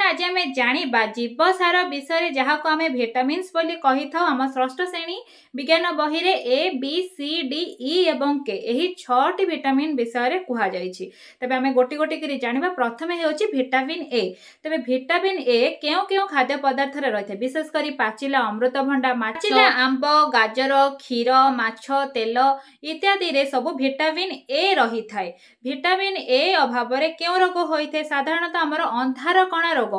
ଆଜି ଆମେ ଜାଣିବା ଜୀବସାର ବିଷୟରେ, ଯାହାକୁ ଆମେ ଭିଟାମିନ୍ସ ବୋଲି କହିଥାଉ। ଆମ ଷଷ୍ଠ ଶ୍ରେଣୀ ବିଜ୍ଞାନ ବହିରେ ଏ, ବି, ସି, ଡି, ଇ ଏବଂ କେ ଏହି 6ଟି ଭିଟାମିନ୍ ବିଷୟରେ କୁହାଯାଇଛି। ତେବେ ଆମେ ଗୋଟି ଗୋଟି କରି ଜାଣିବା। ପ୍ରଥମେ ହେଉଛି ଭିଟାମିନ୍ ଏ। ତେବେ ଭିଟାମିନ୍ ଏ କେଉଁ କେଉଁ ଖାଦ୍ୟ ପଦାର୍ଥରେ ରହିଥାଏ? ବିଶେଷ କରି ପାଚିଲା ଅମୃତଭଣ୍ଡା, ପାଚିଲା ଆମ୍ବ, ଗାଜର, କ୍ଷୀର, ମାଛ, ତେଲ ଇତ୍ୟାଦିରେ ସବୁ ଭିଟାମିନ୍ ଏ ରହିଥାଏ। ଭିଟାମିନ୍ ଏ ଅଭାବରେ କେଉଁ ରୋଗ ହୋଇଥାଏ? ସାଧାରଣତଃ ଆମର ଅନ୍ଧାରକଣା ରୋଗ,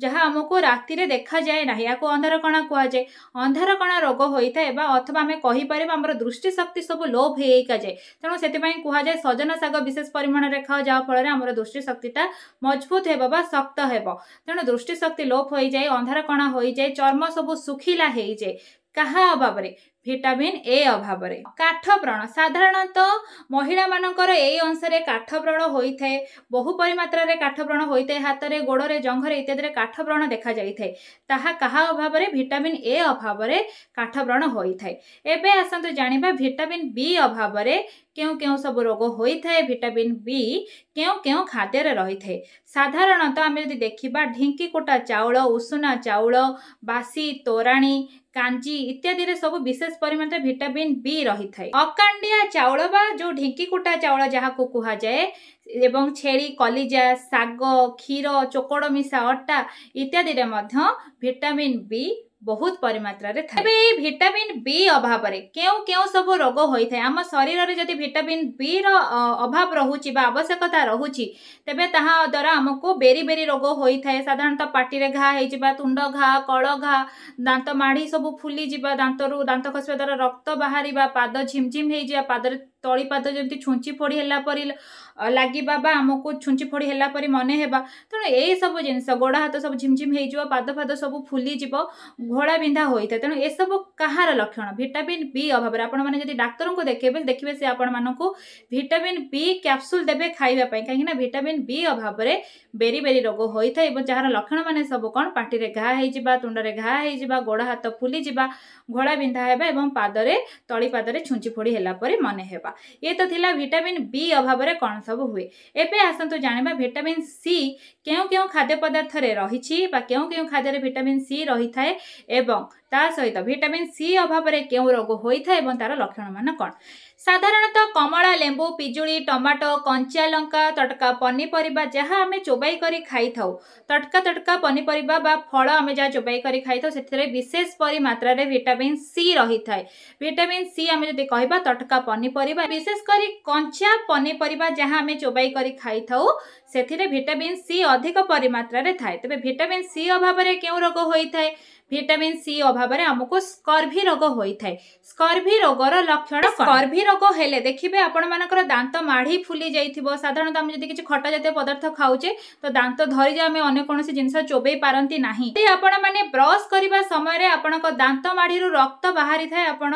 ଯାହା ଆମକୁ ରାତିରେ ଦେଖାଯାଏ ନାହିଁ, ଏହାକୁ ଅନ୍ଧାରକଣା କୁହାଯାଏ। ଅନ୍ଧାରକଣା ରୋଗ ହୋଇଥାଏ ବା ଅଥବା ଆମେ କହିପାରିବା ଆମର ଦୃଷ୍ଟିଶକ୍ତି ସବୁ ଲୋପ ହେଇକା ଯାଏ। ତେଣୁ ସେଥିପାଇଁ କୁହାଯାଏ ସଜନା ଶାଗ ବିଶେଷ ପରିମାଣରେ ଖାଅ, ଯାହାଫଳରେ ଆମର ଦୃଷ୍ଟିଶକ୍ତିଟା ମଜବୁତ ହେବ ବା ଶକ୍ତ ହେବ। ତେଣୁ ଦୃଷ୍ଟିଶକ୍ତି ଲୋପ ହୋଇଯାଏ, ଅନ୍ଧାରକଣା ହୋଇଯାଏ, ଚର୍ମ ସବୁ ଶୁଖିଲା ହେଇଯାଏ। କାହା ଅଭାବରେ? ଭିଟାମିନ୍ ଏ ଅଭାବରେ। କାଠ ବ୍ରଣ, ସାଧାରଣତଃ ମହିଳାମାନଙ୍କର ଏଇ ଅଂଶରେ କାଠ ବ୍ରଣ ହୋଇଥାଏ। ବହୁ ପରିମାତ୍ରାରେ କାଠ ବ୍ରଣ ହୋଇଥାଏ। ହାତରେ, ଗୋଡ଼ରେ, ଜଙ୍ଘରେ ଇତ୍ୟାଦିରେ କାଠ ବ୍ରଣ ଦେଖାଯାଇଥାଏ। ତାହା କାହା ଅଭାବରେ? ଭିଟାମିନ୍ ଏ ଅଭାବରେ କାଠ ବ୍ରଣ ହୋଇଥାଏ। ଏବେ ଆସନ୍ତୁ ଜାଣିବା ଭିଟାମିନ୍ ବି ଅଭାବରେ କେଉଁ କେଉଁ ସବୁ ରୋଗ ହୋଇଥାଏ, ଭିଟାମିନ୍ ବି କେଉଁ କେଉଁ ଖାଦ୍ୟରେ ରହିଥାଏ। ସାଧାରଣତଃ ଆମେ ଯଦି ଦେଖିବା ଢିଙ୍କି କୁଟା ଚାଉଳ, ଉଷୁନା ଚାଉଳ, ବାସି ତୋରାଣୀ, କାଞ୍ଜି ଇତ୍ୟାଦିରେ ସବୁ ବିଶେଷ ପରିମାଣରେ ଭିଟାମିନ୍ ବି ରହିଥାଏ। ଅକାଣ୍ଡିଆ ଚାଉଳ ବା ଯୋଉ ଢିଙ୍କି କୁଟା ଚାଉଳ ଯାହାକୁ କୁହାଯାଏ, ଏବଂ ଛେଳି କଲିଜା, ଶାଗ, କ୍ଷୀର, ଚୋକଡ଼ ମିଶା ଅଟା ଇତ୍ୟାଦିରେ ମଧ୍ୟ ଭିଟାମିନ୍ ବି ବହୁତ ପରିମାତ୍ରାରେ ଥାଏ। ଏବେ ଏଇ ଭିଟାମିନ୍ ବି ଅଭାବରେ କେଉଁ କେଉଁ ସବୁ ରୋଗ ହୋଇଥାଏ? ଆମ ଶରୀରରେ ଯଦି ଭିଟାମିନ୍ ବି ର ଅଭାବ ରହୁଛି ବା ଆବଶ୍ୟକତା ରହୁଛି, ତେବେ ତାହା ଦ୍ୱାରା ଆମକୁ ବେରି ବେରି ରୋଗ ହୋଇଥାଏ। ସାଧାରଣତଃ ପାଟିରେ ଘା ହେଇଯିବା, ତୁଣ୍ଡ ଘା, କଳ ଘା, ଦାନ୍ତ ମାଢ଼ି ସବୁ ଫୁଲିଯିବା, ଦାନ୍ତରୁ ଦାନ୍ତ ଖସିବା ଦ୍ୱାରା ରକ୍ତ ବାହାରିବା, ପାଦ ଝିମଝିମ ହେଇଯିବା, ପାଦରେ ତଳିପାଦ ଯେମିତି ଛୁଞ୍ଚି ଫୋଡ଼ି ହେଲା ପରି ଲାଗିବା ବା ଆମକୁ ଛୁଞ୍ଚି ଫୋଡ଼ି ହେଲା ପରି ମନେ ହେବା। ତେଣୁ ଏଇସବୁ ଜିନିଷ, ଗୋଡ଼ ହାତ ସବୁ ଝିମଝିମ ହେଇଯିବ, ପାଦ ଫାଦ ସବୁ ଫୁଲିଯିବ, ଘୋଳା ବିନ୍ଧା ହୋଇଥାଏ। ତେଣୁ ଏସବୁ କାହାର ଲକ୍ଷଣ? ଭିଟାମିନ୍ ବି ଅଭାବରେ। ଆପଣମାନେ ଯଦି ଡାକ୍ତରଙ୍କୁ ଦେଖେଇବେ, ଦେଖିବେ ସେ ଆପଣମାନଙ୍କୁ ଭିଟାମିନ୍ ବି କ୍ୟାପସୁଲ ଦେବେ ଖାଇବା ପାଇଁ, କାହିଁକିନା ଭିଟାମିନ୍ ବି ଅଭାବରେ ବେରି ବେରି ରୋଗ ହୋଇଥାଏ। ଏବଂ ଯାହାର ଲକ୍ଷଣ ମାନେ ସବୁ କ'ଣ? ପାଟିରେ ଘା ହେଇଯିବା, ତୁଣ୍ଡରେ ଘା ହେଇଯିବା, ଗୋଡ଼ ହାତ ଫୁଲିଯିବା, ଘୋଳା ବିନ୍ଧା ହେବା ଏବଂ ପାଦରେ ତଳିପାଦରେ ଛୁଞ୍ଚି ଫୋଡ଼ି ହେଲା ପରି ମନେ ହେବା। ଇଏ ତ ଥିଲା ଭିଟାମିନ୍ ବି ଅଭାବରେ କ'ଣ ସବୁ ହୁଏ। ଏବେ ଆସନ୍ତୁ ଜାଣିବା ଭିଟାମିନ୍ ସି କେଉଁ କେଉଁ ଖାଦ୍ୟ ପଦାର୍ଥରେ ରହିଛି ବା କେଉଁ କେଉଁ ଖାଦ୍ୟରେ ଭିଟାମିନ୍ ସି ରହିଥାଏ, ଏବଂ ତା ସହିତ ଭିଟାମିନ୍ ସି ଅଭାବରେ କେଉଁ ରୋଗ ହୋଇଥାଏ ଏବଂ ତାର ଲକ୍ଷଣ ମାନ କ'ଣ। ସାଧାରଣତଃ କମଳା, ଲେମ୍ବୁ, ପିଜୁଳି, ଟମାଟୋ, କଞ୍ଚା ଲଙ୍କା, ତଟକା ପନିପରିବା ଯାହା ଆମେ ଚୋବାଇ କରି ଖାଇଥାଉ, ତଟକା ତଟକା ପନିପରିବା ବା ଫଳ ଆମେ ଯାହା ଚୋବାଇ କରି ଖାଇଥାଉ, ସେଥିରେ ବିଶେଷ ପରିମାତ୍ରାରେ ଭିଟାମିନ୍ ସି ରହିଥାଏ। ଭିଟାମିନ୍ ସି ଆମେ ଯଦି କହିବା, ତଟକା ପନିପରିବା, ବିଶେଷ କରି କଞ୍ଚା ପନିପରିବା ଯାହା ଆମେ ଚୋବାଇ କରି ଖାଇଥାଉ, ସେଥିରେ ଭିଟାମିନ୍ ସି ଅଧିକ ପରିମାତ୍ରାରେ ଥାଏ। ତେବେ ଭିଟାମିନ୍ ସି ଅଭାବରେ କେଉଁ ରୋଗ ହୋଇଥାଏ? ଭିଟାମିନ୍ ସି ଅଭାବରେ ଆମକୁ ସ୍କର୍ଭି ରୋଗ ହୋଇଥାଏ। ସ୍କର୍ଭି ରୋଗର ଲକ୍ଷଣ, ସ୍କର୍ଭି ରୋଗ ହେଲେ ଦେଖିବେ ଆପଣମାନଙ୍କର ଦାନ୍ତ ମାଢ଼ି ଫୁଲି ଯାଇଥିବ। ସାଧାରଣତଃ ଆମେ ଯଦି କିଛି ଖଟା ଜାତୀୟ ପଦାର୍ଥ ଖାଉଛେ ତ ଦାନ୍ତ ଧରିଯାଏ, ଆମେ ଅନ୍ୟ କୌଣସି ଜିନିଷ ଚୋବେଇ ପାରନ୍ତି ନାହିଁ। ଯଦି ଆପଣମାନେ ବ୍ରଶ କରିବା ସମୟରେ ଆପଣଙ୍କ ଦାନ୍ତ ମାଢ଼ିରୁ ରକ୍ତ ବାହାରିଥାଏ ଆପଣ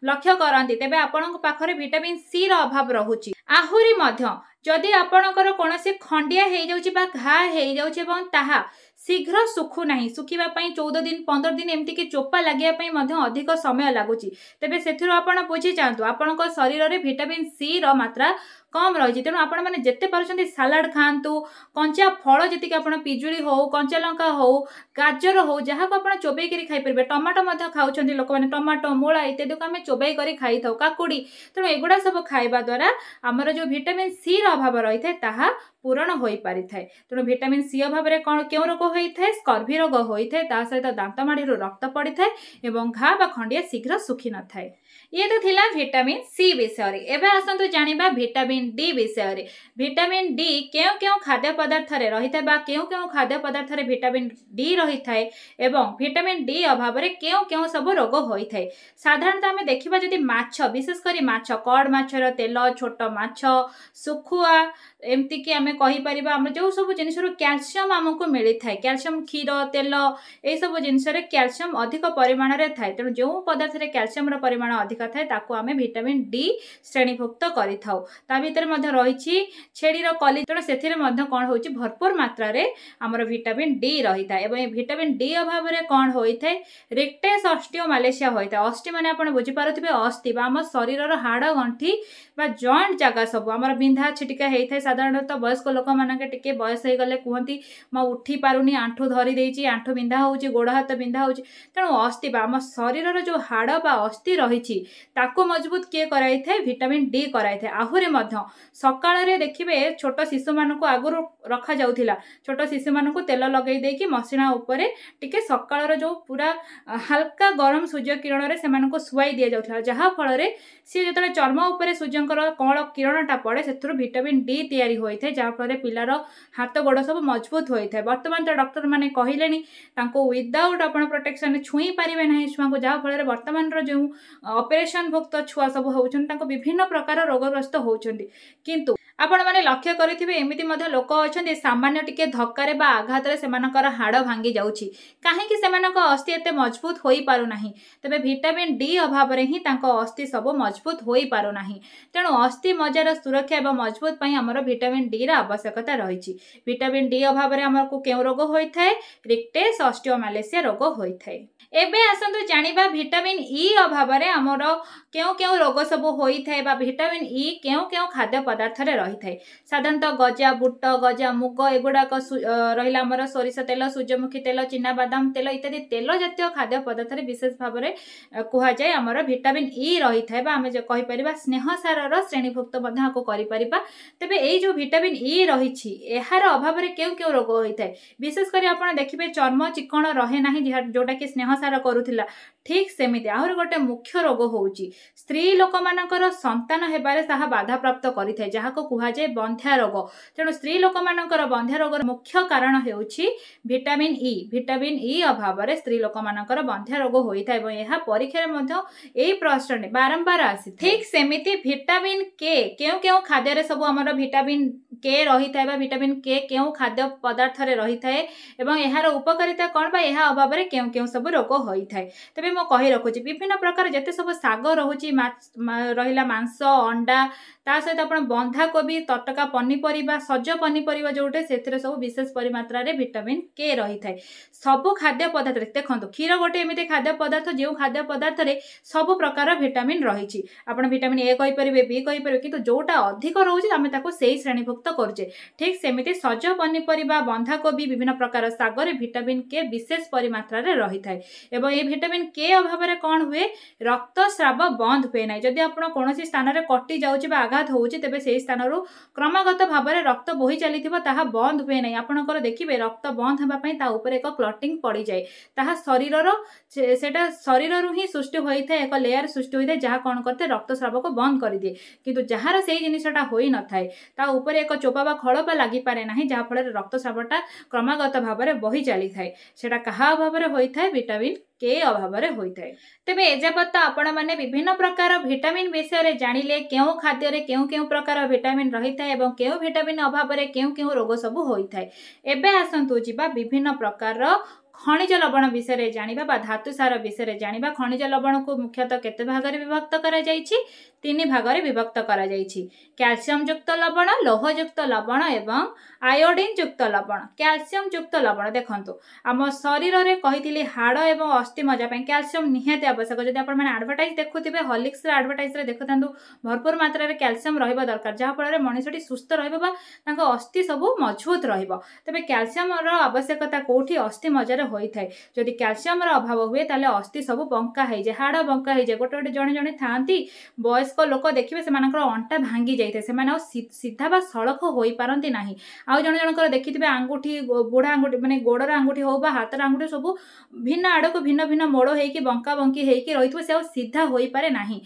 ଲକ୍ଷ୍ୟ କରନ୍ତି, ତେବେ ଆପଣଙ୍କ ପାଖରେ ଭିଟାମିନ୍ ସି ର ଅଭାବ ରହୁଛି। ଆହୁରି ମଧ୍ୟ ଯଦି ଆପଣଙ୍କର କୌଣସି ଖଣ୍ଡିଆ ହେଇଯାଉଛି ବା ଘା ହେଇଯାଉଛି ଏବଂ ତାହା ଶୀଘ୍ର ଶୁଖୁ ନାହିଁ, ଶୁଖିବା ପାଇଁ 14 ଦିନ, 15 ଦିନ, ଏମିତିକି ଚୋପା ଲାଗିବା ପାଇଁ ମଧ୍ୟ ଅଧିକ ସମୟ ଲାଗୁଛି, ତେବେ ସେଥିରୁ ଆପଣ ବୁଝିଯାଆନ୍ତୁ ଆପଣଙ୍କ ଶରୀରରେ ଭିଟାମିନ୍ ସି ର ମାତ୍ରା କମ୍ ରହିଛି। ତେଣୁ ଆପଣମାନେ ଯେତେ ପାରୁଛନ୍ତି ସାଲାଡ଼ ଖାଆନ୍ତୁ, କଞ୍ଚା ଫଳ ଯେତିକି ଆପଣ ପିଜୁଳି ହଉ, କଞ୍ଚା ଲଙ୍କା ହଉ, ଗାଜର ହଉ, ଯାହାକୁ ଆପଣ ଚୋବେଇକିରି ଖାଇପାରିବେ। ଟମାଟୋ ମଧ୍ୟ ଖାଉଛନ୍ତି ଲୋକମାନେ, ଟମାଟୋ, ମୂଳା ଇତ୍ୟାଦିକୁ ଆମେ ଚୋବାଇ କରି ଖାଇଥାଉ, କାକୁଡ଼ି। ତେଣୁ ଏଗୁଡ଼ା ସବୁ ଖାଇବା ଦ୍ୱାରା ଆମର ଯେଉଁ ଭିଟାମିନ୍ ସି ର ଅଭାବ ରହିଥାଏ ତାହା ପୂରଣ ହୋଇପାରିଥାଏ। ତେଣୁ ଭିଟାମିନ୍ ସି ଅଭାବରେ କ'ଣ କେଉଁ ରୋଗ ହୋଇଥାଏ? ସ୍କର୍ଭି ରୋଗ ହୋଇଥାଏ। ତା ସହିତ ଦାନ୍ତ ମାଢ଼ିରୁ ରକ୍ତ ପଡ଼ିଥାଏ ଏବଂ ଘା ବା ଖଣ୍ଡିଆ ଶୀଘ୍ର ଶୁଖି ନଥାଏ। ଇଏ ତ ଥିଲା ଭିଟାମିନ୍ ସି ବିଷୟରେ। ଏବେ ଆସନ୍ତୁ ଜାଣିବା ଭିଟାମିନ୍ ଡି ବିଷୟରେ। ଭିଟାମିନ୍ ଡି କେଉଁ କେଉଁ ଖାଦ୍ୟ ପଦାର୍ଥରେ ରହିଥାଏ ବା କେଉଁ କେଉଁ ଖାଦ୍ୟ ପଦାର୍ଥରେ ଭିଟାମିନ୍ ଡି ରହିଥାଏ ଏବଂ ଭିଟାମିନ୍ ଡି ଅଭାବରେ କେଉଁ କେଉଁ ସବୁ ରୋଗ ହୋଇଥାଏ? ସାଧାରଣତଃ ଆମେ ଦେଖିବା ଯଦି ମାଛ, ବିଶେଷ କରି ମାଛ, କଡ଼ ମାଛର ତେଲ, ଛୋଟ ମାଛ, ଶୁଖୁଆ, ଏମିତିକି ଆମେ କହିପାରିବା ଆମର ଯେଉଁ ସବୁ ଜିନିଷରୁ କ୍ୟାଲସିୟମ ଆମକୁ ମିଳିଥାଏ, କ୍ୟାଲସିୟମ, କ୍ଷୀର, ତେଲ, ଏଇସବୁ ଜିନିଷରେ କ୍ୟାଲସିୟମ ଅଧିକ ପରିମାଣରେ ଥାଏ। ତେଣୁ ଯେଉଁ ପଦାର୍ଥରେ କ୍ୟାଲସିୟମର ପରିମାଣ ଅଧିକ ଥାଏ ତାକୁ ଆମେ ଭିଟାମିନ୍ ଡି ଶ୍ରେଣୀଭୁକ୍ତ କରିଥାଉ। ତା ଭିତରେ ମଧ୍ୟ ରହିଛି ଛେଳିର କଲି, ତେଣୁ ସେଥିରେ ମଧ୍ୟ କ'ଣ ହେଉଛି, ଭରପୁର ମାତ୍ରାରେ ଆମର ଭିଟାମିନ୍ ଡି ରହିଥାଏ। ଏବଂ ଏ ଭିଟାମିନ୍ ଡି ଅଭାବରେ କ'ଣ ହୋଇଥାଏ? ରିକ୍ଟେସ୍ ଅଷ୍ଟିଓମାଲେସିଆ ହୋଇଥାଏ। ଅଷ୍ଟି ମାନେ ଆପଣ ବୁଝିପାରୁଥିବେ, ଅସ୍ଥି ବା ଆମ ଶରୀରର ହାଡ଼ ଗଣ୍ଠି ବା ଜଏଣ୍ଟ ଜାଗା ସବୁ ଆମର ବିନ୍ଧା ଛିଟିକା ହେଇଥାଏ। ସାଧାରଣତଃ ବୟସ୍କ ଲୋକମାନଙ୍କ ଟିକେ ବୟସ ହେଇଗଲେ କୁହନ୍ତି, ମୁଁ ଉଠି ପାରୁନି, ଆଣ୍ଠୁ ଧରି ଦେଇଛି, ଆଣ୍ଠୁ ବିନ୍ଧା ହେଉଛି, ଗୋଡ଼ ହାତ ବିନ୍ଧା ହେଉଛି। ତେଣୁ ଅସ୍ଥି ବା ଆମ ଶରୀରର ଯେଉଁ ହାଡ଼ ବା ଅସ୍ଥି ରହିଛି ତାକୁ ମଜବୁତ କିଏ କରାଇଥାଏ? ଭିଟାମିନ୍ ଡି କରାଇଥାଏ। ଆହୁରି ମଧ୍ୟ ସକାଳରେ ଦେଖିବେ ଛୋଟ ଶିଶୁମାନଙ୍କୁ ଆଗରୁ ରଖାଯାଉଥିଲା, ଛୋଟ ଶିଶୁମାନଙ୍କୁ ତେଲ ଲଗାଇ ଦେଇକି ମସିଣା ଉପରେ ଟିକେ ସକାଳର ଯେଉଁ ପୁରା ହାଲକା ଗରମ ସୂର୍ଯ୍ୟ କିରଣରେ ସେମାନଙ୍କୁ ଶୁଆଇ ଦିଆଯାଉଥିଲା, ଯାହାଫଳରେ ସିଏ ଯେତେବେଳେ ଚର୍ମ ଉପରେ ସୂର୍ଯ୍ୟଙ୍କର କଅଁଳ କିରଣଟା ପଡ଼େ ସେଥିରୁ ଭିଟାମିନ୍ ଡି ତିଆରି ହୋଇଥାଏ, ଯାହାଫଳରେ ପିଲାର ହାତ ଗୋଡ଼ ସବୁ ମଜବୁତ ହୋଇଥାଏ। ବର୍ତ୍ତମାନ ତ ଡକ୍ଟରମାନେ କହିଲେଣି ତାଙ୍କୁ ୱିଦାଉଟ୍ ଆପଣ ପ୍ରୋଟେକ୍ସନ୍ ଛୁଇଁ ପାରିବେ ନାହିଁ ଛୁଆଙ୍କୁ, ଯାହାଫଳରେ ବର୍ତ୍ତମାନର ଯେଉଁ ଅପରେସନ୍ ଭୁକ୍ତ ଛୁଆ ସବୁ ହେଉଛନ୍ତି ତାଙ୍କୁ ବିଭିନ୍ନ ପ୍ରକାର ରୋଗଗ୍ରସ୍ତ ହେଉଛନ୍ତି। କିନ୍ତୁ ଆପଣମାନେ ଲକ୍ଷ୍ୟ କରିଥିବେ ଏମିତି ମଧ୍ୟ ଲୋକ ଅଛନ୍ତି, ସାମାନ୍ୟ ଟିକେ ଧକ୍କାରେ ବା ଆଘାତରେ ସେମାନଙ୍କର ହାଡ଼ ଭାଙ୍ଗି ଯାଉଛି। କାହିଁକି ସେମାନଙ୍କ ଅସ୍ଥି ଏତେ ମଜବୁତ ହୋଇପାରୁନାହିଁ? ତେବେ ଭିଟାମିନ୍ ଡି ଅଭାବରେ ହିଁ ତାଙ୍କ ଅସ୍ଥି ସବୁ ମଜବୁତ ହୋଇପାରୁନାହିଁ। ତେଣୁ ଅସ୍ଥି ମଜାର ସୁରକ୍ଷା ଏବଂ ମଜବୁତ ପାଇଁ ଆମର ଭିଟାମିନ୍ ଡିର ଆବଶ୍ୟକତା ରହିଛି। ଭିଟାମିନ୍ ଡି ଅଭାବରେ ଆମକୁ କେଉଁ ରୋଗ ହୋଇଥାଏ? ରିକ୍ଟେସ୍ ଅଷ୍ଟିଓମାଲେସିଆ ରୋଗ ହୋଇଥାଏ। ଏବେ ଆସନ୍ତୁ ଜାଣିବା ଭିଟାମିନ୍ ଇ ଅଭାବରେ ଆମର କେଉଁ କେଉଁ ରୋଗ ସବୁ ହୋଇଥାଏ ବା ଭିଟାମିନ୍ ଇ କେଉଁ କେଉଁ ଖାଦ୍ୟ ପଦାର୍ଥରେ ରହିଥାଏ। ସାଧାରଣତଃ ଗଜା ବୁଟ, ଗଜା ମୁଗ ଏଗୁଡ଼ାକ ରହିଲା, ଆମର ସୋରିଷ ତେଲ, ସୂର୍ଯ୍ୟମୁଖୀ ତେଲ, ଚିନାବାଦାମ ତେଲ ଇତ୍ୟାଦି ତେଲ ଜାତୀୟ ଖାଦ୍ୟ ପଦାର୍ଥରେ ବିଶେଷ ଭାବରେ କୁହାଯାଏ ଆମର ଭିଟାମିନ୍ ଇ ରହିଥାଏ, ବା ଆମେ କହିପାରିବା ସ୍ନେହ ସାରର ଶ୍ରେଣୀଭୁକ୍ତ ମଧ୍ୟ ଆକୁ କରିପାରିବା। ତେବେ ଏଇ ଯେଉଁ ଭିଟାମିନ୍ ଇ ରହିଛି ଏହାର ଅଭାବରେ କେଉଁ କେଉଁ ରୋଗ ହୋଇଥାଏ? ବିଶେଷ କରି ଆପଣ ଦେଖିବେ ଚର୍ମ ଚିକଣ ରହେ ନାହିଁ, ଯେଉଁଟାକି ସ୍ନେହ ସାର କରୁଥିଲା, ଠିକ୍ ସେମିତି ଆହୁରି ଗୋଟେ ମୁଖ୍ୟ ରୋଗ ହେଉଛି ସ୍ତ୍ରୀ ଲୋକମାନଙ୍କର ସନ୍ତାନ ହେବାରେ ତାହା ବାଧାପ୍ରାପ୍ତ କରିଥାଏ, ଯାହାକୁ କୁହାଯାଏ ବନ୍ଧ୍ୟା ରୋଗ। ତେଣୁ ସ୍ତ୍ରୀ ଲୋକମାନଙ୍କର ବନ୍ଧ୍ୟା ରୋଗର ମୁଖ୍ୟ କାରଣ ହେଉଛି ଭିଟାମିନ୍ ଇ। ଭିଟାମିନ୍ ଇ ଅଭାବରେ ସ୍ତ୍ରୀ ଲୋକମାନଙ୍କର ବନ୍ଧ୍ୟା ରୋଗ ହୋଇଥାଏ ଏବଂ ଏହା ପରୀକ୍ଷାରେ ମଧ୍ୟ ଏଇ ପ୍ରଶ୍ନଟି ବାରମ୍ବାର ଆସି। ଠିକ୍ ସେମିତି ଭିଟାମିନ୍ କେ, କେଉଁ କେଉଁ ଖାଦ୍ୟରେ ସବୁ ଆମର ଭିଟାମିନ୍ କେ ରହିଥାଏ ବା ଭିଟାମିନ୍ କେ କେଉଁ ଖାଦ୍ୟ ପଦାର୍ଥରେ ରହିଥାଏ ଏବଂ ଏହାର ଉପକାରିତା କ'ଣ ବା ଏହା ଅଭାବରେ କେଉଁ କେଉଁ ସବୁ ରୋଗ ହୋଇଥାଏ? ତେବେ ମୁଁ କହି ରଖୁଛି, ବିଭିନ୍ନ ପ୍ରକାର ଯେତେ ସବୁ ଶାଗ ରହୁଛି, ରହିଲା ମାଂସ, ଅଣ୍ଡା, ତା ସହିତ ଆପଣ ବନ୍ଧାକୋବି, ତଟକା ପନିପରିବା, ସଜ ପନିପରିବା ଯେଉଁଟେ, ସେଥିରେ ସବୁ ବିଶେଷ ପରିମାତ୍ରାରେ ଭିଟାମିନ୍ କେ ରହିଥାଏ। ସବୁ ଖାଦ୍ୟ ପଦାର୍ଥରେ ଦେଖନ୍ତୁ, କ୍ଷୀର ଗୋଟେ ଏମିତି ଖାଦ୍ୟ ପଦାର୍ଥ ଯେଉଁ ଖାଦ୍ୟ ପଦାର୍ଥରେ ସବୁ ପ୍ରକାର ଭିଟାମିନ୍ ରହିଛି। ଆପଣ ଭିଟାମିନ୍ ଏ କହିପାରିବେ, ବି କହିପାରିବେ, କିନ୍ତୁ ଯେଉଁଟା ଅଧିକ ରହୁଛି ଆମେ ତାକୁ ସେଇ ଶ୍ରେଣୀଭୁକ୍ତ କରୁଛେ। ଠିକ୍ ସେମିତି ସଜ ପନିପରିବା, ବନ୍ଧାକୋବି, ବିଭିନ୍ନ ପ୍ରକାର ଶାଗରେ ଭିଟାମିନ୍ କେ ବିଶେଷ ପରିମାତ୍ରାରେ ରହିଥାଏ। ଏବଂ ଏଇ ଭିଟାମିନ୍ କେ ଅଭାବରେ କ'ଣ ହୁଏ? ରକ୍ତସ୍ରାବ ବନ୍ଦ ହୁଏ ନାହିଁ। ଯଦି ଆପଣ କୌଣସି ସ୍ଥାନରେ କଟି ଯାଉଛି ବା ଆଘାତ ହେଉଛି, ତେବେ ସେଇ ସ୍ଥାନରୁ କ୍ରମାଗତ ଭାବରେ ରକ୍ତ ବୋହି ଚାଲିଥିବ, ତାହା ବନ୍ଦ ହୁଏ ନାହିଁ। ଆପଣଙ୍କର ଦେଖିବେ ରକ୍ତ ବନ୍ଦ ହେବା ପାଇଁ ତା ଉପରେ ଏକ କ୍ଲଟିଂ ପଡ଼ିଯାଏ। ତାହା ଶରୀରର ସେଇଟା ଶରୀରରୁ ହିଁ ସୃଷ୍ଟି ହୋଇଥାଏ, ଏକ ଲେୟାର ସୃଷ୍ଟି ହୋଇଥାଏ ଯାହା କ'ଣ କରିଥାଏ, ରକ୍ତସ୍ରାବକୁ ବନ୍ଦ କରିଦିଏ। କିନ୍ତୁ ଯାହାର ସେଇ ଜିନିଷଟା ହୋଇନଥାଏ ତା ଉପରେ ଏକ ଚୋପା ବା ଖଳପା ଲାଗିପାରେ ନାହିଁ, ଯାହାଫଳରେ ରକ୍ତସ୍ରାବଟା କ୍ରମାଗତ ଭାବରେ ବହି ଚାଲିଥାଏ। ସେଇଟା କାହା ଅଭାବରେ ହୋଇଥାଏ? ଭିଟାମିନ୍ କେ ଅଭାବରେ ହୋଇଥାଏ। ତେବେ ଏଯାବତ ଆପଣମାନେ ବିଭିନ୍ନ ପ୍ରକାର ଭିଟାମିନ୍ ବିଷୟରେ ଜାଣିଲେ, କେଉଁ ଖାଦ୍ୟରେ କେଉଁ କେଉଁ ପ୍ରକାର ଭିଟାମିନ୍ ରହିଥାଏ ଏବଂ କେଉଁ ଭିଟାମିନ୍ ଅଭାବରେ କେଉଁ କେଉଁ ରୋଗ ସବୁ ହୋଇଥାଏ। ଏବେ ଆସନ୍ତୁ ଯିବା ବିଭିନ୍ନ ପ୍ରକାରର ଖଣିଜ ଲବଣ ବିଷୟରେ ଜାଣିବା ବା ଧାତୁ ସାର ବିଷୟରେ ଜାଣିବା। ଖଣିଜ ଲବଣକୁ ମୁଖ୍ୟତଃ କେତେ ଭାଗରେ ବିଭକ୍ତ କରାଯାଇଛି? ତିନି ଭାଗରେ ବିଭକ୍ତ କରାଯାଇଛି, କ୍ୟାଲସିୟମ ଯୁକ୍ତ ଲବଣ, ଲୌହଯୁକ୍ତ ଲବଣ ଏବଂ ଆୟୋଡିନ ଯୁକ୍ତ ଲବଣ। କ୍ୟାଲସିୟମ ଯୁକ୍ତ ଲବଣ ଦେଖନ୍ତୁ, ଆମ ଶରୀରରେ କହିଥିଲି ହାଡ଼ ଏବଂ ଅସ୍ଥି ମଜା ପାଇଁ କ୍ୟାଲସିୟମ ନିହାତି ଆବଶ୍ୟକ। ଯଦି ଆପଣମାନେ ଆଡଭର୍ଟାଇଜ ଦେଖୁଥିବେ, ହର୍ଲିକ୍ସର ଆଡଭର୍ଟାଇଜରେ ଦେଖୁଥାନ୍ତୁ, ଭରପୁର ମାତ୍ରାରେ କ୍ୟାଲସିୟମ ରହିବା ଦରକାର, ଯାହାଫଳରେ ମଣିଷଟି ସୁସ୍ଥ ରହିବ ବା ତାଙ୍କ ଅସ୍ଥି ସବୁ ମଜବୁତ ରହିବ। ତେବେ କ୍ୟାଲସିୟମର ଆବଶ୍ୟକତା କେଉଁଠି? ଅସ୍ଥି ମଜାରେ ହୋଇଥାଏ। ଯଦି କ୍ୟାଲସିୟମର ଅଭାବ ହୁଏ ତାହେଲେ ଅସ୍ଥି ସବୁ ବଙ୍କା ହେଇଯାଏ, ହାଡ଼ ବଙ୍କା ହେଇଯାଏ। ଗୋଟେ ଗୋଟେ ଜଣେ ଜଣେ ଥାଆନ୍ତି ବୟସ୍କ ଲୋକ, ଦେଖିବେ ସେମାନଙ୍କର ଅଣ୍ଟା ଭାଙ୍ଗି ଯାଇଥାଏ, ସେମାନେ ଆଉ ସିଧା ବା ସଳଖ ହୋଇପାରନ୍ତି ନାହିଁ। ଆଉ ଜଣେ ଜଣଙ୍କର ଦେଖିଥିବେ ଆଙ୍ଗୁଠି, ବୁଢ଼ା ଆଙ୍ଗୁଠି ମାନେ ଗୋଡ଼ର ଆଙ୍ଗୁଠି ହଉ ବା ହାତର ଆଙ୍ଗୁଠି ସବୁ ଭିନ୍ନ ଆଡ଼କୁ ଭିନ୍ନ ଭିନ୍ନ ମୋଡ଼ ହେଇକି ବଙ୍କା ବଙ୍କି ହେଇକି ରହିଥିବ, ସେ ଆଉ ସିଧା ହୋଇପାରେ ନାହିଁ।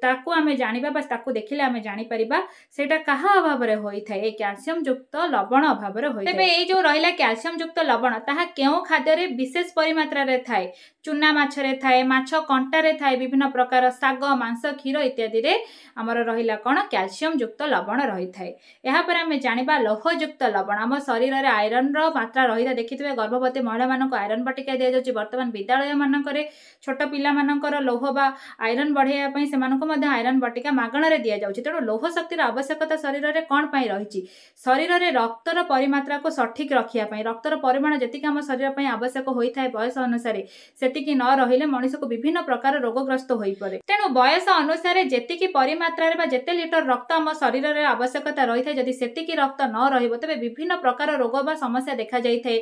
ତାକୁ ଆମେ ଜାଣିବା ବା ତାକୁ ଦେଖିଲେ ଆମେ ଜାଣିପାରିବା ସେଇଟା କାହା ଅଭାବରେ ହୋଇଥାଏ? ଏଇ କ୍ୟାଲସିୟମ ଯୁକ୍ତ ଲବଣ ଅଭାବରେ ହୋଇଥାଏ। ତେବେ ଏଇ ଯୋଉ ରହିଲା କ୍ୟାଲସିୟମ ଯୁକ୍ତ ଲବଣ, ତାହା କେଉଁ ଖାଦ୍ୟରେ ଖାଦ୍ୟରେ ବିଶେଷ ପରିମାତ୍ରାରେ ଥାଏ? ଚୁନା ମାଛରେ ଥାଏ, ମାଛ କଣ୍ଟାରେ ଥାଏ, ବିଭିନ୍ନ ପ୍ରକାର ଶାଗ, ମାଂସ, କ୍ଷୀର ଇତ୍ୟାଦିରେ ଆମର ରହିଲା କ'ଣ? କ୍ୟାଲସିୟମ ଯୁକ୍ତ ଲବଣ ରହିଥାଏ। ଏହାପରେ ଆମେ ଜାଣିବା ଲୌହଯୁକ୍ତ ଲବଣ। ଆମ ଶରୀରରେ ଆଇରନର ମାତ୍ରା ରହିଥାଏ। ଦେଖିଥିବେ ଗର୍ଭବତୀ ମହିଳାମାନଙ୍କୁ ଆଇରନ୍ ବଟିକା ଦିଆଯାଉଛି। ବର୍ତ୍ତମାନ ବିଦ୍ୟାଳୟମାନଙ୍କରେ ଛୋଟ ପିଲାମାନଙ୍କର ଲୌହ ବା ଆଇରନ୍ ବଢ଼ାଇବା ପାଇଁ ସେମାନଙ୍କୁ ମଧ୍ୟ ଆଇରନ୍ ବଟିକା ମାଗଣାରେ ଦିଆଯାଉଛି। ତେଣୁ ଲୌହ ଶକ୍ତିର ଆବଶ୍ୟକତା ଶରୀରରେ କ'ଣ ପାଇଁ ରହିଛି? ଶରୀରରେ ରକ୍ତର ପରିମାତ୍ରାକୁ ସଠିକ ରଖିବା ପାଇଁ। ରକ୍ତର ପରିମାଣ ଯେତିକି ଆମ ଶରୀର ପାଇଁ ଆବଶ୍ୟକ ହୋଇଥାଏ ବୟସ ଅନୁସାରେ, ସେତିକି ନ ରହିଲେ ମଣିଷକୁ ବିଭିନ୍ନ ପ୍ରକାର ରୋଗଗ୍ରସ୍ତ ହୋଇପଡ଼େ। ତେଣୁ ବୟସ ଅନୁସାରେ ଯେତିକି ପରିମାତ୍ରାରେ ବା ଯେତେ ଲିଟର ରକ୍ତ ଆମ ଶରୀରରେ ଆବଶ୍ୟକତା ରହିଥାଏ, ଯଦି ସେତିକି ରକ୍ତ ନ ରହିବ ତେବେ ବିଭିନ୍ନ ପ୍ରକାର ରୋଗ ବା ସମସ୍ୟା ଦେଖାଯାଇଥାଏ।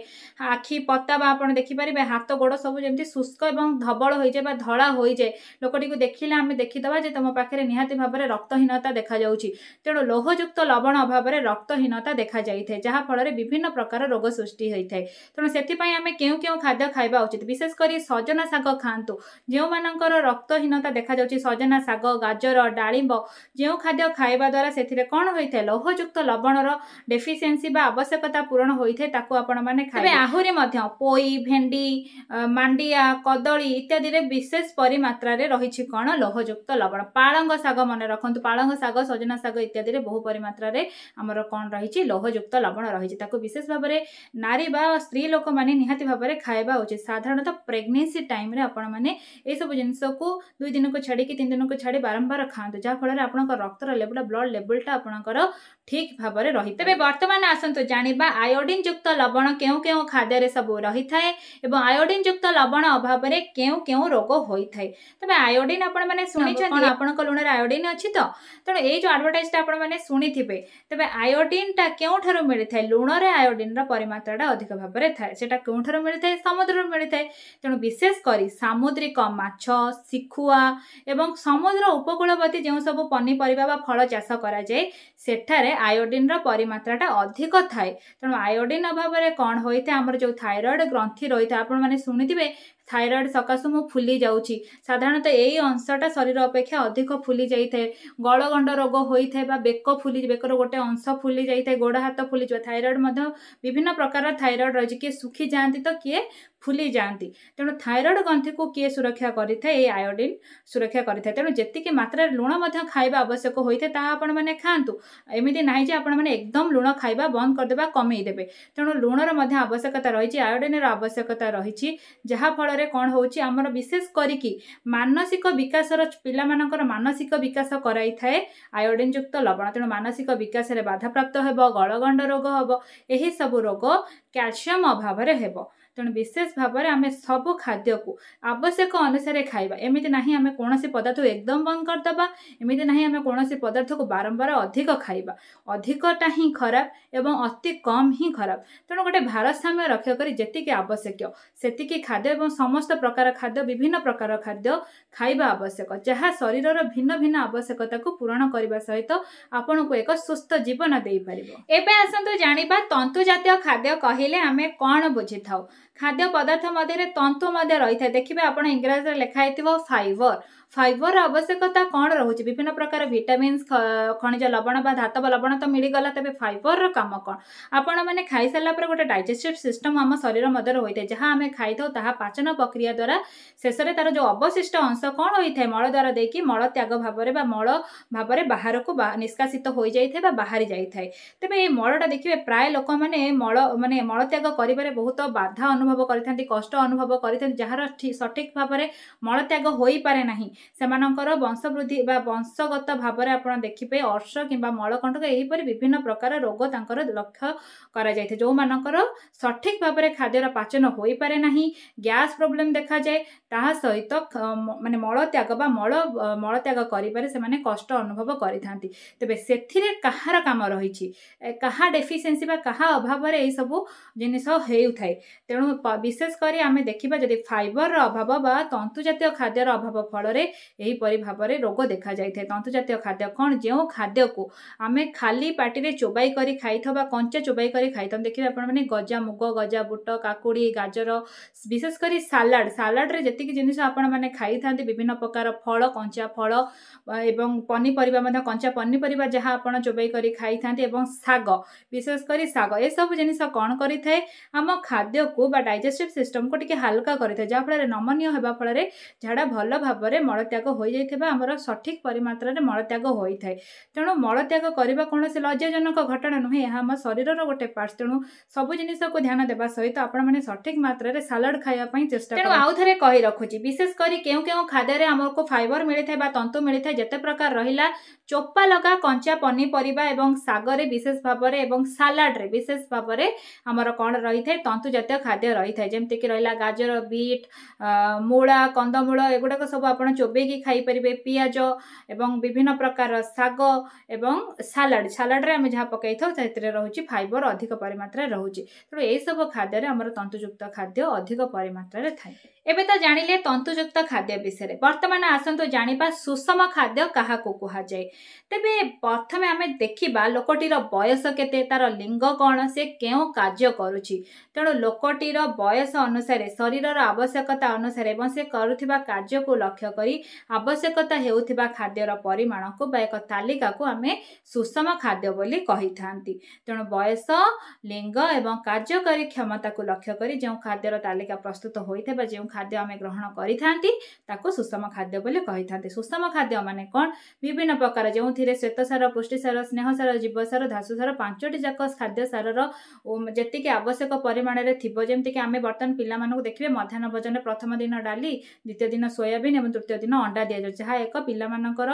ଆଖି ପତା ବା ଆପଣ ଦେଖିପାରିବେ ହାତ ଗୋଡ଼ ସବୁ ଯେମିତି ଶୁଷ୍କ ଏବଂ ଧବଳ ହୋଇଯାଏ ବା ଧଳା ହୋଇଯାଏ। ଲୋକଟିକୁ ଦେଖିଲେ ଆମେ ଦେଖିଦେବା ଯେ ତୁମ ପାଖରେ ନିହାତି ଭାବରେ ରକ୍ତହୀନତା ଦେଖାଯାଉଛି। ତେଣୁ ଲୌହଯୁକ୍ତ ଲବଣ ଅଭାବରେ ରକ୍ତହୀନତା ଦେଖାଯାଇଥାଏ, ଯାହାଫଳରେ ବିଭିନ୍ନ ପ୍ରକାର ରୋଗ ସୃଷ୍ଟି ହୋଇଥାଏ। ତେଣୁ ସେଥିପାଇଁ ଆମେ କେଉଁ କେଉଁ ଖାଦ୍ୟ ଖାଇବା ଉଚିତ? ବିଶେଷ କରି ସଜନା ଶାଗ ଖାଆନ୍ତୁ। ଯେଉଁମାନଙ୍କର ରକ୍ତହୀନତା ଦେଖାଯାଉଛି, ସଜନା ଶାଗ, ଗାଜର, ଡାଳିମ୍ବ ଯେଉଁ ଖାଦ୍ୟ ଖାଇବା ଦ୍ୱାରା ସେଥିରେ କ'ଣ ହୋଇଥାଏ? ଲୌହଯୁକ୍ତ ଲବଣର ଡେଫିସିଏନ୍ସି ବା ଆବଶ୍ୟକତା ପୂରଣ ହୋଇଥାଏ, ତାକୁ ଆପଣମାନେ ଖାଇବେ। ଆହୁରି ମଧ୍ୟ ପୋଇ, ଭେଣ୍ଡି, ମାଣ୍ଡିଆ, କଦଳୀ ଇତ୍ୟାଦିରେ ବିଶେଷ ପରିମାତ୍ରାରେ ରହିଛି କ'ଣ? ଲୌହଯୁକ୍ତ ଲବଣ। ପାଳଙ୍ଗ ଶାଗ ମନେ ରଖନ୍ତୁ, ପାଳଙ୍ଗ ଶାଗ, ସଜନା ଶାଗ ଇତ୍ୟାଦିରେ ବହୁ ପରିମାତ୍ରାରେ ଆମର କ'ଣ ରହିଛି? ଲୌହଯୁକ୍ତ ଲବଣ ରହିଛି। ତାକୁ ବିଶେଷ ଭାବରେ ନାରୀ ବା ସ୍ତ୍ରୀ ଲୋକମାନେ ନିହାତି ଭାବରେ ଖାଇବା ଉଚିତ। ସାଧାରଣତଃ ପ୍ରେଗନେନ୍ସି ଟାଇମ୍ରେ ଆପଣମାନେ ଏସବୁ ଜିନିଷକୁ 2 ଦିନକୁ ଛାଡ଼ିକି 3 ଦିନକୁ ଛାଡ଼ି ବାରମ୍ବାର ଖାଆନ୍ତୁ, ଯାହାଫଳରେ ଆପଣଙ୍କ ରକ୍ତର ଲେବୁଲ, ବ୍ଲଡ୍ ଲେବୁଲଟା ଆପଣଙ୍କର ଠିକ୍ ଭାବରେ ରହି। ତେବେ ବର୍ତ୍ତମାନ ଆସନ୍ତୁ ଜାଣିବା ଆୟୋଡିନ୍ ଯୁକ୍ତ ଲବଣ କେଉଁ କେଉଁ ଖାଦ୍ୟରେ ସବୁ ରହିଥାଏ ଏବଂ ଆୟୋଡିନ୍ ଯୁକ୍ତ ଲବଣ ଅଭାବରେ କେଉଁ କେଉଁ ରୋଗ ହୋଇଥାଏ। ତେବେ ଆୟୋଡିନ୍ ଆପଣମାନେ ଶୁଣିଛନ୍ତି, ଆପଣଙ୍କ ଲୁଣରେ ଆୟୋଡିନ୍ ଅଛି ତ? ତେଣୁ ଏଇ ଯେଉଁ ଆଡଭର୍ଟାଇଜଟା ଆପଣମାନେ ଶୁଣିଥିବେ। ତେବେ ଆୟୋଡିନ୍ଟା କେଉଁଠାରୁ ମିଳିଥାଏ? ଲୁଣରେ ଆୟୋଡିନ୍ର ପରିମାତ୍ରାଟା ଅଧିକ ଭାବରେ ଥାଏ। ସେଟା କେଉଁଠାରୁ ମିଳିଥାଏ? ସମୁଦ୍ରରୁ ମିଳିଥାଏ। ତେଣୁ ବିଶେଷ କରି ସାମୁଦ୍ରିକ ମାଛ, ଶିଖୁଆ ଏବଂ ସମୁଦ୍ର ଉପକୂଳବର୍ତ୍ତୀ ଯେଉଁ ସବୁ ପନିପରିବା ବା ଫଳ ଚାଷ କରାଯାଏ, ସେଠାରେ ଆୟୋଡିନ୍ର ପରିମାତ୍ରାଟା ଅଧିକ ଥାଏ। ତେଣୁ ଆୟୋଡିନ୍ ଅଭାବରେ କ'ଣ ହୋଇଥାଏ? ଆମର ଯେଉଁ ଥାଇରଏଡ୍ ଗ୍ରନ୍ଥି ରହିଥାଏ, ଆପଣମାନେ ଶୁଣିଥିବେ ଥାଇରଏଡ୍ ସକାଶୁ ମୁଁ ଫୁଲି ଯାଉଛି। ସାଧାରଣତଃ ଏଇ ଅଂଶଟା ଶରୀର ଅପେକ୍ଷା ଅଧିକ ଫୁଲି ଯାଇଥାଏ। ଗଳଗଣ୍ଡ ରୋଗ ହୋଇଥାଏ ବା ବେକ ଫୁଲି, ବେକର ଗୋଟେ ଅଂଶ ଫୁଲି ଯାଇଥାଏ, ଗୋଡ଼ ହାତ ଫୁଲିଯିବ। ଥାଇରଏଡ୍ ମଧ୍ୟ ବିଭିନ୍ନ ପ୍ରକାରର ଥାଇରଏଡ୍ ରହିଛି। କିଏ ଶୁଖି ଯାଆନ୍ତି ତ କିଏ ଫୁଲି ଯାଆନ୍ତି। ତେଣୁ ଥାଇରଏଡ୍ ଗ୍ରନ୍ଥିକୁ କିଏ ସୁରକ୍ଷା କରିଥାଏ? ଏଇ ଆୟୋଡିନ୍ ସୁରକ୍ଷା କରିଥାଏ। ତେଣୁ ଯେତିକି ମାତ୍ରାରେ ଲୁଣ ମଧ୍ୟ ଖାଇବା ଆବଶ୍ୟକ ହୋଇଥାଏ, ତାହା ଆପଣମାନେ ଖାଆନ୍ତୁ। ଏମିତି ନାହିଁ ଯେ ଆପଣମାନେ ଏକଦମ ଲୁଣ ଖାଇବା ବନ୍ଦ କରିଦେବା, କମେଇ ଦେବେ। ତେଣୁ ଲୁଣର ମଧ୍ୟ ଆବଶ୍ୟକତା ରହିଛି, ଆୟୋଡିନ୍ର ଆବଶ୍ୟକତା ରହିଛି, ଯାହାଫଳରେ କ'ଣ ହେଉଛି? ଆମର ବିଶେଷ କରିକି ମାନସିକ ବିକାଶର, ପିଲାମାନଙ୍କର ମାନସିକ ବିକାଶ କରାଇଥାଏ ଆୟୋଡିନ୍ ଯୁକ୍ତ ଲବଣ। ତେଣୁ ମାନସିକ ବିକାଶରେ ବାଧାପ୍ରାପ୍ତ ହେବ, ଗଳଗଣ୍ଡ ରୋଗ ହେବ, ଏହି ସବୁ ରୋଗ କ୍ୟାଲସିୟମ ଅଭାବରେ ହେବ। ତେଣୁ ବିଶେଷ ଭାବରେ ଆମେ ସବୁ ଖାଦ୍ୟକୁ ଆବଶ୍ୟକ ଅନୁସାରେ ଖାଇବା। ଏମିତି ନାହିଁ ଆମେ କୌଣସି ପଦାର୍ଥକୁ ଏକଦମ ବନ୍ଦ କରିଦେବା, ଏମିତି ନାହିଁ ଆମେ କୌଣସି ପଦାର୍ଥକୁ ବାରମ୍ବାର ଅଧିକ ଖାଇବା। ଅଧିକଟା ହିଁ ଖରାପ ଏବଂ ଅତି କମ୍ ହିଁ ଖରାପ। ତେଣୁ ଗୋଟେ ଭାରସାମ୍ୟ ରକ୍ଷା କରି ଯେତିକି ଆବଶ୍ୟକ ସେତିକି ଖାଦ୍ୟ ଏବଂ ସମସ୍ତ ପ୍ରକାର ଖାଦ୍ୟ, ବିଭିନ୍ନ ପ୍ରକାର ଖାଦ୍ୟ ଖାଇବା ଆବଶ୍ୟକ, ଯାହା ଶରୀରର ଭିନ୍ନ ଭିନ୍ନ ଆବଶ୍ୟକତାକୁ ପୂରଣ କରିବା ସହିତ ଆପଣଙ୍କୁ ଏକ ସୁସ୍ଥ ଜୀବନ ଦେଇପାରିବ। ଏବେ ଆସନ୍ତୁ ଜାଣିବା ତନ୍ତୁ ଜାତୀୟ ଖାଦ୍ୟ କହିଲେ ଆମେ କ'ଣ ବୁଝିଥାଉ। ଖାଦ୍ୟ ପଦାର୍ଥ ମଧ୍ୟରେ ତନ୍ତୁ ମଧ୍ୟ ରହିଥାଏ। ଦେଖିବେ ଆପଣ ଇଂରାଜୀରେ ଲେଖା ହେଇଥିବ ଫାଇବର। ଫାଇବରର ଆବଶ୍ୟକତା କ'ଣ ରହୁଛି? ବିଭିନ୍ନ ପ୍ରକାର ଭିଟାମିନ୍ସ, ଖଣିଜ ଲବଣ ବା ଧାତବ ଲବଣ ତ ମିଳିଗଲା, ତେବେ ଫାଇବରର କାମ କ'ଣ? ଆପଣମାନେ ଖାଇସାରିଲା ପରେ ଗୋଟେ ଡାଇଜେଷ୍ଟିଭ୍ ସିଷ୍ଟମ୍ ଆମ ଶରୀର ମଧ୍ୟରେ ହୋଇଥାଏ। ଯାହା ଆମେ ଖାଇଥାଉ ତାହା ପାଚନ ପ୍ରକ୍ରିୟା ଦ୍ୱାରା ଶେଷରେ ତାର ଯେଉଁ ଅବଶିଷ୍ଟ ଅଂଶ କ'ଣ ହୋଇଥାଏ? ମଳ ଦ୍ୱାରା ଦେଇକି ମଳ ତ୍ୟାଗ ଭାବରେ ବା ମଳ ଭାବରେ ବାହାରକୁ ନିଷ୍କାସିତ ହୋଇଯାଇଥାଏ ବା ବାହାରି ଯାଇଥାଏ। ତେବେ ଏଇ ମଳଟା ଦେଖିବେ ପ୍ରାୟ ଲୋକମାନେ ମଳ ମାନେ ମଳତ୍ୟାଗ କରିବାରେ ବହୁତ ବାଧା ଅନୁଭବ କରିଥାନ୍ତି, କଷ୍ଟ ଅନୁଭବ କରିଥାନ୍ତି। ଯାହାର ସଠିକ ଭାବରେ ମଳତ୍ୟାଗ ହୋଇପାରେ ନାହିଁ, ସେମାନଙ୍କର ବଂଶବୃଦ୍ଧି ବା ବଂଶଗତ ଭାବରେ ଆପଣ ଦେଖିବେ ଅର୍ଶ କିମ୍ବା ମଳକଣ୍ଟକ ଏହିପରି ବିଭିନ୍ନ ପ୍ରକାର ରୋଗ ତାଙ୍କର ଲକ୍ଷ୍ୟ କରାଯାଇଥାଏ। ଯେଉଁମାନଙ୍କର ସଠିକ ଭାବରେ ଖାଦ୍ୟର ପାଚନ ହୋଇପାରେ ନାହିଁ, ଗ୍ୟାସ୍ ପ୍ରୋବ୍ଲେମ୍ ଦେଖାଯାଏ, ତାହା ସହିତ ମାନେ ମଳତ୍ୟାଗ ବା ମଳତ୍ୟାଗ କରିବାରେ ସେମାନେ କଷ୍ଟ ଅନୁଭବ କରିଥାନ୍ତି। ତେବେ ସେଥିରେ କାହାର କାମ ରହିଛି? କାହା ଡେଫିସିଏନ୍ସି ବା କାହା ଅଭାବରେ ଏଇସବୁ ଜିନିଷ ହେଉଥାଏ? ତେଣୁ ବିଶେଷ କରି ଆମେ ଦେଖିବା ଯଦି ଫାଇବରର ଅଭାବ ବା ତନ୍ତୁ ଜାତୀୟ ଖାଦ୍ୟର ଅଭାବ ଫଳରେ ଏହିପରି ଭାବରେ ରୋଗ ଦେଖାଯାଇଥାଏ। ତନ୍ତୁ ଜାତୀୟ ଖାଦ୍ୟ କ'ଣ? ଯେଉଁ ଖାଦ୍ୟକୁ ଆମେ ଖାଲି ପାଟିରେ ଚୋବାଇ କରି ଖାଇଥାଉ ବା କଞ୍ଚା ଚୋବାଇ କରି ଖାଇଥାଉ। ଦେଖିବେ ଆପଣମାନେ ଗଜା ମୁଗ, ଗଜା ବୁଟ, କାକୁଡ଼ି, ଗାଜର, ବିଶେଷ କରି ସାଲାଡ଼। ସାଲାଡ଼ରେ ଯେତିକି ଜିନିଷ ଆପଣମାନେ ଖାଇଥାନ୍ତି, ବିଭିନ୍ନ ପ୍ରକାର ଫଳ, କଞ୍ଚା ଫଳ ଏବଂ ପନିପରିବା ମଧ୍ୟ, କଞ୍ଚା ପନିପରିବା ଯାହା ଆପଣ ଚୋବାଇ କରି ଖାଇଥାନ୍ତି ଏବଂ ଶାଗ, ବିଶେଷ କରି ଶାଗ, ଏସବୁ ଜିନିଷ କ'ଣ କରିଥାଏ? ଆମ ଖାଦ୍ୟକୁ ବା ଡାଇଜେଷ୍ଟିଭ୍ ସିଷ୍ଟମକୁ ଟିକେ ହାଲକା କରିଥାଏ, ଯାହାଫଳରେ ନମନୀୟ ହେବା ଫଳରେ ଝାଡ଼ା ଭଲ ଭାବରେ ମଳତ୍ୟାଗ ହୋଇଯାଇଥିବା, ଆମର ସଠିକ୍ ପରିମାତ୍ରାରେ ମଳତ୍ୟାଗ ହୋଇଥାଏ। ତେଣୁ ମଳତ୍ୟାଗ କରିବା କୌଣସି ଲଜ୍ଜାଜନକ ଘଟଣା ନୁହେଁ, ଏହା ଆମ ଶରୀରର ଗୋଟେ ପାର୍ଟ। ତେଣୁ ସବୁ ଜିନିଷକୁ ଧ୍ୟାନ ଦେବା ସହିତ ଆପଣମାନେ ସଠିକ୍ ମାତ୍ରାରେ ସାଲାଡ଼ ଖାଇବା ପାଇଁ ଚେଷ୍ଟା। ତେଣୁ ଆଉ ଥରେ କହି ରଖୁଛି, ବିଶେଷ କରି କେଉଁ କେଉଁ ଖାଦ୍ୟରେ ଆମକୁ ଫାଇବର ମିଳିଥାଏ ବା ତନ୍ତୁ ମିଳିଥାଏ? ଯେତେ ପ୍ରକାର ରହିଲା ଚୋପା ଲଗା କଞ୍ଚା ପନିପରିବା ଏବଂ ଶାଗରେ ବିଶେଷ ଭାବରେ ଏବଂ ସାଲାଡ଼ରେ ବିଶେଷ ଭାବରେ ଆମର କ'ଣ ରହିଥାଏ? ତନ୍ତୁ ଜାତୀୟ ଖାଦ୍ୟ ରହିଥାଏ। ଯେମିତିକି ରହିଲା ଗାଜର, ବିଟ୍, ମୂଳା, କନ୍ଦମୂଳ, ଏଗୁଡ଼ାକ ସବୁ ଆପଣ ଚୋବେଇକି ଖାଇପାରିବେ। ପିଆଜ ଏବଂ ବିଭିନ୍ନ ପ୍ରକାର ଶାଗ ଏବଂ ସାଲାଡ଼, ସାଲାଡ଼ରେ ଆମେ ଯାହା ପକାଇଥାଉ ସେଥିରେ ରହୁଛି ଫାଇବର ଅଧିକ ପରିମାତ୍ରାରେ ରହୁଛି। ତେଣୁ ଏଇସବୁ ଖାଦ୍ୟରେ ଆମର ତନ୍ତୁଯୁକ୍ତ ଖାଦ୍ୟ ଅଧିକ ପରିମାତ୍ରାରେ ଥାଏ। ଏବେ ତ ଜାଣିଲେ ତନ୍ତୁଯୁକ୍ତ ଖାଦ୍ୟ ବିଷୟରେ, ବର୍ତ୍ତମାନ ଆସନ୍ତୁ ଜାଣିବା ସୁଷମ ଖାଦ୍ୟ କାହାକୁ କୁହାଯାଏ। ତେବେ ପ୍ରଥମେ ଆମେ ଦେଖିବା ଲୋକଟିର ବୟସ କେତେ, ତାର ଲିଙ୍ଗ କ'ଣ, ସେ କେଉଁ କାର୍ଯ୍ୟ କରୁଛି। ତେଣୁ ଲୋକଟିର ବୟସ ଅନୁସାରେ, ଶରୀରର ଆବଶ୍ୟକତା ଅନୁସାରେ ଏବଂ ସେ କରୁଥିବା କାର୍ଯ୍ୟକୁ ଲକ୍ଷ୍ୟ କରି ଆବଶ୍ୟକତା ହେଉଥିବା ଖାଦ୍ୟର ପରିମାଣକୁ ବା ଏକ ତାଲିକାକୁ ଆମେ ସୁଷମ ଖାଦ୍ୟ ବୋଲି କହିଥାନ୍ତି। ତେଣୁ ବୟସ, ଲିଙ୍ଗ ଏବଂ କାର୍ଯ୍ୟକାରୀ କ୍ଷମତାକୁ ଲକ୍ଷ୍ୟ କରି ଯେଉଁ ଖାଦ୍ୟର ତାଲିକା ପ୍ରସ୍ତୁତ ହୋଇଥାଏ ବା ଯେଉଁ ଖାଦ୍ୟ ଆମେ ଗ୍ରହଣ କରିଥାନ୍ତି, ତାକୁ ସୁଷମ ଖାଦ୍ୟ ବୋଲି କହିଥାନ୍ତି। ସୁଷମ ଖାଦ୍ୟ ମାନେ କ'ଣ? ବିଭିନ୍ନ ପ୍ରକାର ଯେଉଁଥିରେ ଶ୍ୱେତସାର, ପୁଷ୍ଟିସାର, ସ୍ନେହସାର, ଜୀବସାର, ଧାତୁସାର, 5ଟି ଯାକ ଖାଦ୍ୟ ସାରର ଯେତିକି ଆବଶ୍ୟକ ପରିମାଣରେ ଥିବ। ଯେମିତିକି ଆମେ ବର୍ତ୍ତମାନ ପିଲାମାନଙ୍କୁ ଦେଖିବେ, ମଧ୍ୟାହ୍ନ ଭୋଜନରେ ପ୍ରଥମ ଦିନ ଡାଲି, ଦ୍ୱିତୀୟ ଦିନ ସୋୟାବିନ୍ ଏବଂ ତୃତୀୟ ଦିନ ଅଣ୍ଡା ଦିଆଯାଉଛି, ଯାହା ଏକ ପିଲାମାନଙ୍କର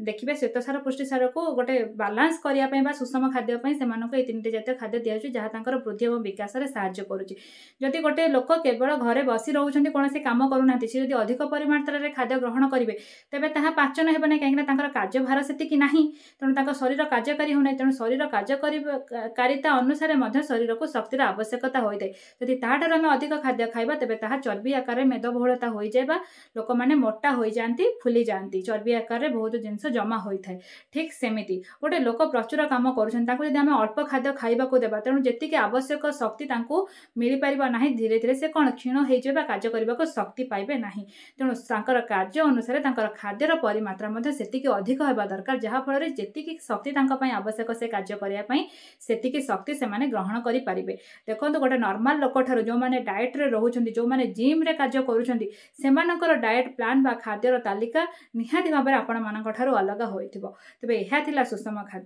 ଦେଖିବେ ଶ୍ୱେତସାର ପୁଷ୍ଟିସାରକୁ ଗୋଟେ ବାଲାନ୍ସ କରିବା ପାଇଁ ବା ସୁଷମ ଖାଦ୍ୟ ପାଇଁ ସେମାନଙ୍କୁ ଏଇ 3ଟି ଜାତୀୟ ଖାଦ୍ୟ ଦିଆଯାଉଛି, ଯାହା ତାଙ୍କର ବୃଦ୍ଧି ଏବଂ ବିକାଶରେ ସାହାଯ୍ୟ କରୁଛି। ଯଦି ଗୋଟେ ଲୋକ କେବଳ ଘରେ ବସି ରହୁଛନ୍ତି, କୌଣସି କାମ କରୁନାହାନ୍ତି, ସେ ଯଦି ଅଧିକ ପରିମାତ୍ରାରେ ଖାଦ୍ୟ ଗ୍ରହଣ କରିବେ ତେବେ ତାହା ପାଚନ ହେବ ନାହିଁ, କାହିଁକିନା ତାଙ୍କର କାର୍ଯ୍ୟଭାର ସେତିକି ନାହିଁ। ତେଣୁ ତାଙ୍କ ଶରୀର କାର୍ଯ୍ୟକାରୀ ହେଉନାହିଁ। ତେଣୁ ଶରୀର କାର୍ଯ୍ୟକାରିତା ଅନୁସାରେ ମଧ୍ୟ ଶରୀରକୁ ଶକ୍ତିର ଆବଶ୍ୟକତା ହୋଇଥାଏ। ଯଦି ତାହାଠାରୁ ଆମେ ଅଧିକ ଖାଦ୍ୟ ଖାଇବା ତେବେ ତାହା ଚର୍ବି ଆକାରରେ ମେଦବହୁଳତା ହୋଇଯାଏ ବା ଲୋକମାନେ ମୋଟା ହୋଇଯାଆନ୍ତି, ଫୁଲି ଯାଆନ୍ତି, ଚର୍ବି ଆକାରରେ ବହୁତ ଜିନିଷ ଜମା ହୋଇଥାଏ। ଠିକ୍ ସେମିତି ଗୋଟେ ଲୋକ ପ୍ରଚୁର କାମ କରୁଛନ୍ତି, ତାଙ୍କୁ ଯଦି ଆମେ ଅଳ୍ପ ଖାଦ୍ୟ ଖାଇବାକୁ ଦେବା, ତେଣୁ ଯେତିକି ଆବଶ୍ୟକ ଶକ୍ତି ତାଙ୍କୁ ମିଳିପାରିବ ନାହିଁ। ଧୀରେ ଧୀରେ ସେ କ'ଣ କ୍ଷୀଣ ହେଇଯିବେ ବା କାର୍ଯ୍ୟ କରିବାକୁ ଶକ୍ତି ପାଇବେ ନାହିଁ। ତେଣୁ ତାଙ୍କର କାର୍ଯ୍ୟ ଅନୁସାରେ ତାଙ୍କର ଖାଦ୍ୟର ପରିମାତ୍ରା ମଧ୍ୟ ସେତିକି ଅଧିକ ହେବା ଦରକାର, ଯାହାଫଳରେ ଯେତିକି ଶକ୍ତି ତାଙ୍କ ପାଇଁ ଆବଶ୍ୟକ ସେ କାର୍ଯ୍ୟ କରିବା ପାଇଁ, ସେତିକି ଶକ୍ତି ସେମାନେ ଗ୍ରହଣ କରିପାରିବେ। ଦେଖନ୍ତୁ, ଗୋଟେ ନର୍ମାଲ ଲୋକଠାରୁ ଯେଉଁମାନେ ଡାଏଟ୍ରେ ରହୁଛନ୍ତି, ଯେଉଁମାନେ ଜିମ୍ରେ କାର୍ଯ୍ୟ କରୁଛନ୍ତି, ସେମାନଙ୍କର ଡାଏଟ୍ ପ୍ଲାନ୍ ବା ଖାଦ୍ୟର ତାଲିକା ନିହାତି ଭାବରେ ଆପଣମାନଙ୍କ ଠାରୁ ଅଲଗା ହୋଇଥିବ। ତେବେ ଏହା ଥିଲା ସୁଷମ ଖାଦ୍ୟ।